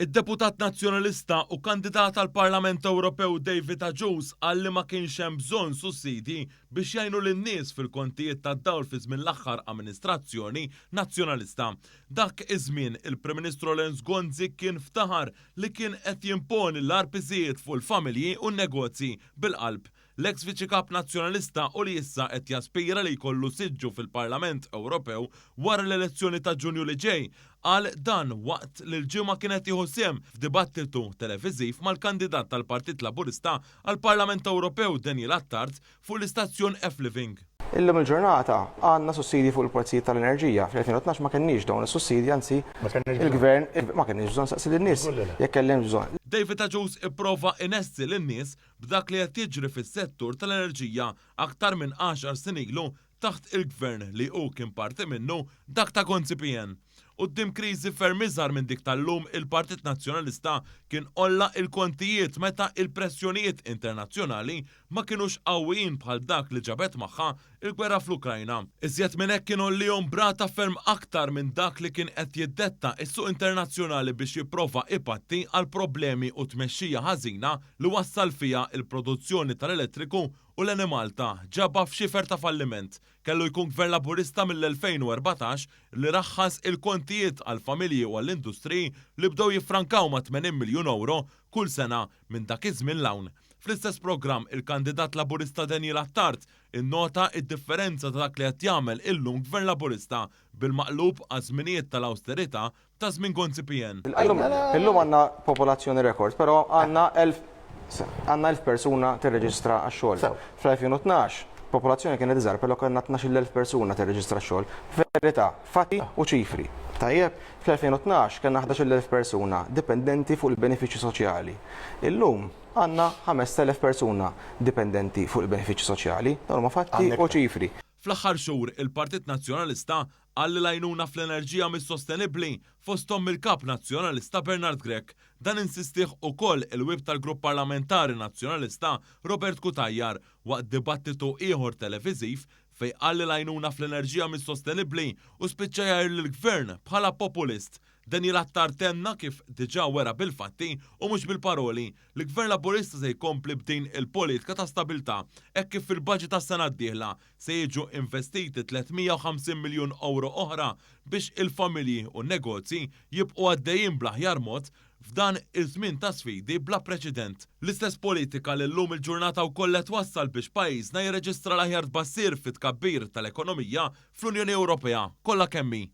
Id-deputat Nazzjonalista u kandidat għall-Parlament Ewropew David Agius qal li ma kienx hemm bżonn sussidji biex jgħinu lin-nies fil-kontijiet tad-dawl fi żmien l-aħħar amministrazzjoni Nazzjonalista. Dak iż-żmien, il-Prim Ministru Lawrence Gonzi kien ftaħar li kien qed jimponi l-agħar piżijiet fuq il-familji u n-negozji bil-qalb. L-eks Viċi Kap Nazzjonalista u li issa qed jaspira li jkollu siġġu fil-Parlament Ewropew wara l-elezzjoni ta' Ġunju li ġej, qal dan waqt li l-Ġimgħa kien qed jieħu sehem f'dibattitu televiżiv mal-kandidat tal-Partit Laburista għall-Parlament Ewropew Daniel Attard fuq l-istazzjon F-Living. Illum il-ġurnata għandna sussidji fuq il-prezzijiet tal-enerġija. Fl-2012 ma kenniex dawn is-sussidji, anzi il-Gvern ma kenniex bżonn saqsi lin-nies jekk kellhomx bżonn. David Agius ipprova inessi lin-nies b'dak li qed jiġri fis-settur tal-enerġija aktar minn għaxar snin ilu taħt il-Gvern li hu kien parti minnu, dak ta' Gonzi PN. Quddiem kriżi ferm iżgħar minn dik tal-lum il-Partit Nazzjonalista kien għolla il-kontijiet meta il-pressjonijiet internazzjonali ma kinux qawwijin bħal dak li ġabet magħha il-gwerra fl-Ukrajna. Iżjed minn hekk kien għollihom b'rata ferm aktar minn dak li kien qed jiddetta s-suq internazzjonali biex jipprova ipatti għall-problemi u tmexxija ħażina li wassal fiha l-produzzjoni tal-elettriku u l-Enemalta ġabha f'xifer ta' falliment. Kellu jkun Gvern Laburista mill-2014 li raħħas il-kontijiet għall-familji u għall-industriji li bdew jiffrankaw ma' 80 miljun ewro kull sena minn dak iż-żmien 'l hawn. Fl-istess programm, il-kandidat Laburista Daniel Attard innota d-differenza ta' dak li qed jagħmel illum Gvern Laburista bil-maqlub għaż-żminijiet tal-awsterità ta' żmien Gonzi PN. Illum għandna popolazzjoni rekord, però għandna 1,000 persuna tirreġistra għax-xogħol. Fl-2012 popolazzjoni kienet iżgħar, però kellna 12,000 persuna tirreġistra għax-xogħol. Verità, fatti u ċifri. Tajjeb, fl-2012 kellna 11,000 persuna dipendenti fuq il-benefiċċji soċjali. Illum għandna 5,000 persuna dipendenti fuq il-benefiċċji soċjali. Dawn huma fatti u ċifri. Fl-aħħar xhur, il-Partit Nazzjonalista qal li l-għajnuna fl-enerġija mhix sostenibbli, fosthom mill-Kap Nazzjonalista Bernard Grech. Dan insistih ukoll il-Whip tal-Grupp Parlamentari Nazzjonalista Robert Cutajar waqt dibattitu ieħor televiżiv fejn qal li l-għajnuna fl-enerġija mhix sostenibbli u spiċċa jgħir lill-Gvern bħala populist. Daniel Attard tenna kif diġà wera bil-fatti u mhux bil-paroli li Gvern Laburista se jkompli b'din il-politika ta' stabilità hekk kif fil-baġit għas-sena d-dieħla se jiġu investiti 350 miljun ewro oħra biex il-familji u n-negozji jibqgħu għaddejjin bl-aħjar mod f'dan iż-żmien ta' sfidi bla preċedent. L-istess politika li llum il-ġurnata wkoll qed twassal biex pajjiżna jirreġistra l-aħjar tbassir fit-tkabbir tal-ekonomija fl-Unjoni Ewropea kollha kemm hi.